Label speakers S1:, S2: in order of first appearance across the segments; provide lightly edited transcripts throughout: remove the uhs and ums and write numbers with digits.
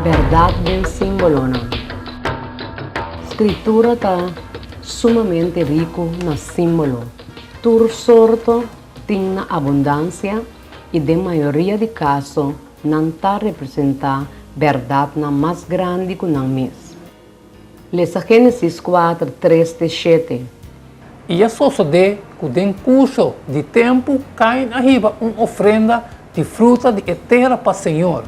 S1: Bèrdat den símbolonan. Skritura ta sumamente riku na símbolo. Tur sorto tin na abundansia i den mayoria di kaso nan ta representá bèrdatnan mas grandi ku nan mes. Lesa Génesis kuater, tres te shete.
S2: I a sosodé ku den kurso di tempu Kain a hiba un ofrenda di fruta di e tera pa señor.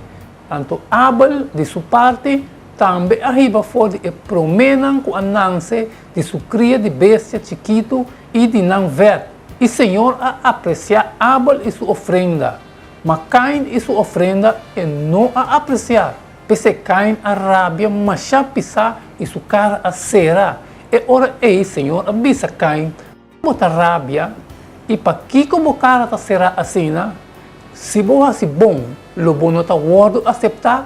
S2: Anto Abel, di su parti, tambe a hiba for di e proménan ku a nanse di su kria di bestia chikitu i di nan vèt. I señor a apresiá Abel i su ofrenda, ma Kain i su ofrenda e no a apresiá. P'esei Kain a rabia mashá pisá i su kara a sera. E ora ei Señor a bisa Kain, Bo ta rabia, i pakiko bo kara ta será asina? Si bo hasi bon, lo bo no ta wòrdu aseptá,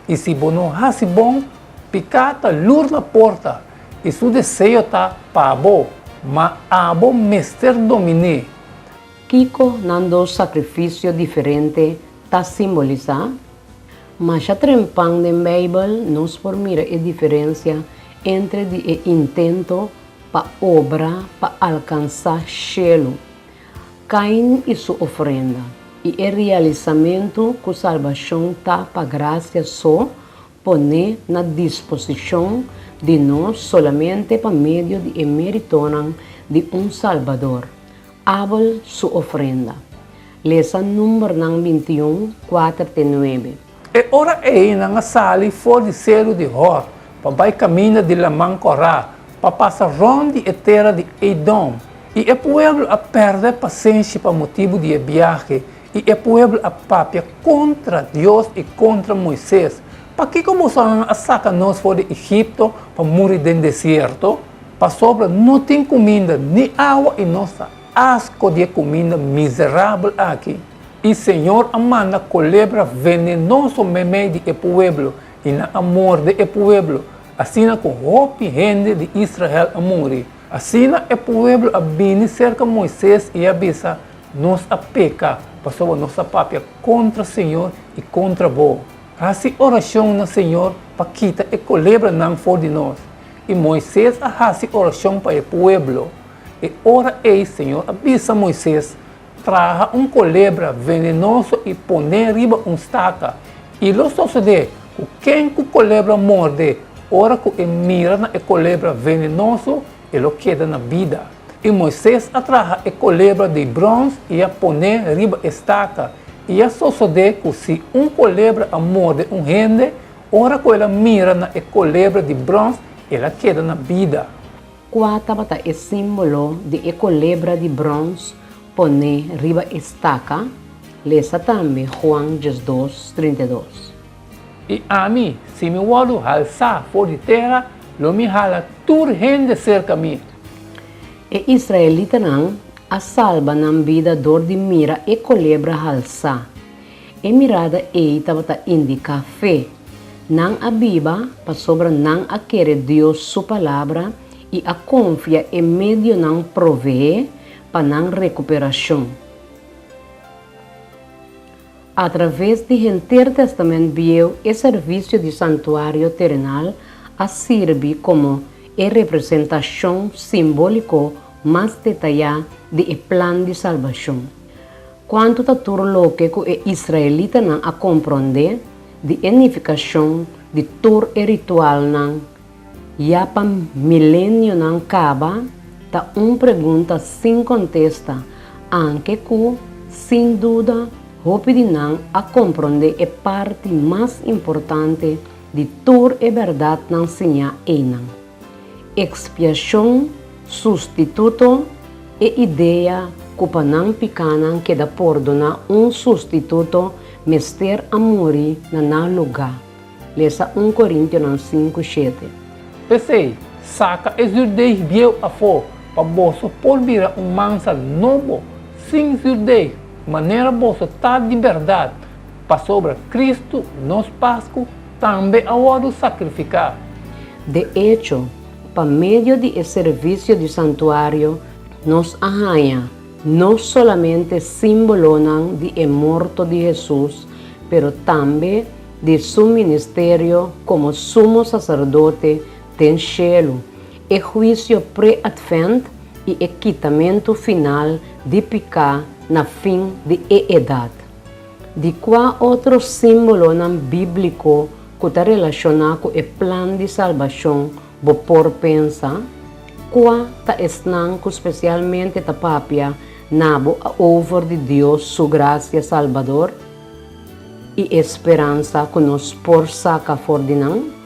S2: i si bo no hasi bon, piká ta lur na porta, i su deseo ta pa bo, ma abo mester domin'é.
S1: Kiko nan dos sakrifisio diferente ta simbolisá? Masha trempan den Beibel nos por mira e diferensia entre di e intento pa obra pa alkansá shelu, Kain i su ofrenda, i e realisamentu ku salbashon ta pa grasia so poné na disposishon di nos solamente pa medio di e méritonan di un Salbador, Abel su ofrenda. Lesa Numbernan bintiun, kuater te nuebe.
S2: E ora ei nan a sali for di seru di Hor pa bai kaminda di Laman Kòrá, pa pasa rònt di e tera di Edòm. I e pueblo a pèrdè pasenshi pa motibu di e biahe, i e pueblo a papia kontra Dios i kontra Moises, Pakiko bosonan a saka nos for di Egipto pa muri den desierto? Pasobra no tin kuminda ni awa i nos ta asko di e kuminda miserabel aki. I Señor a manda kolebra venenoso meimei di e pueblo, i nan a morde e pueblo, asina ku hopi hende di Israel a muri. Asina e pueblo a bini serka Moises i a bisa, Nos a peka, pasobra nos a papia kontra Señor i kontra bo. Hasi orashon na Señor pa kita e kolebranan for di nos. I Moises a hasi orashon pa e pueblo. E ora ei Señor a bisa Moises, Traha un kolebra venenoso i pon'é riba un staka, i lo sosodé ku ken ku kolebra morde, ora ku e mira na e kolebra venenoso, e lo keda na bida. I Moises a traha e kolebra di bròns i a pon'é riba e staka, i a sosodé ku si un kolebra a morde un hende, ora ku el a mira na e kolebra di bròns, el a keda na bida.
S1: Kua tabata e símbolo di e kolebra di bròns poné riba e staka? Lesa tambe Juan diesdos, 32.
S2: I ami, si mi wòrdu halsá for di tera, lo mi hala tur hende serka mi.
S1: E israelitanan a salba nan bida dor di mira e kolebra halsá. E mirada ei tabata indiká fe. Nan a biba pasobra nan a kere Dios su Palabra i a konfia e medionan proveé pa nan rekuperashon. Atraves di henter Tèstamènt Bieu e servisio di santuario terenal a sirbi komo e representashon simbóliko mas detayá di e plan di salbashon. Kuantu ta tur loke ku e israelitanan a komprondé di e nifikashon di tur e ritualnan ya pa milenionan kaba ta un pregunta sin kontesta, anke ku, sin duda, hopi di nan a komprondé e parti mas importante di tur e bèrdatnan siñá einan. Ekspiashon, sustituto, e idea ku pa nan pikánan keda pordoná un sustituto mester a muri na nan lugá. Lesa un Korintionan sinku shete.
S2: P'esei, saka e zurdeig bieu afó, pa boso por bira un mansa nobo, sin zurdeig, manera boso ta di bèrdat, pasobra Kristu, nos Pasku, tambe a wòrdu sakrifiká.
S1: De echo, pa medio di e servisio di santuario nos a haña no solamente símbolonan di e morto di Hesus, pero tambe. di su ministerio komo Sumo Saserdote den shelu, e huisio pre-Atvènt i e kitamentu final di piká na fin di e edat. Di kua otro símbolonan bíbliko ku ta relashoná ku e plan di salbashon bo por pensa? Kua ta esnan ku spesialmente ta papia na bo over di Dios su grasia salbador i e speransa ku nos por saka for di nan?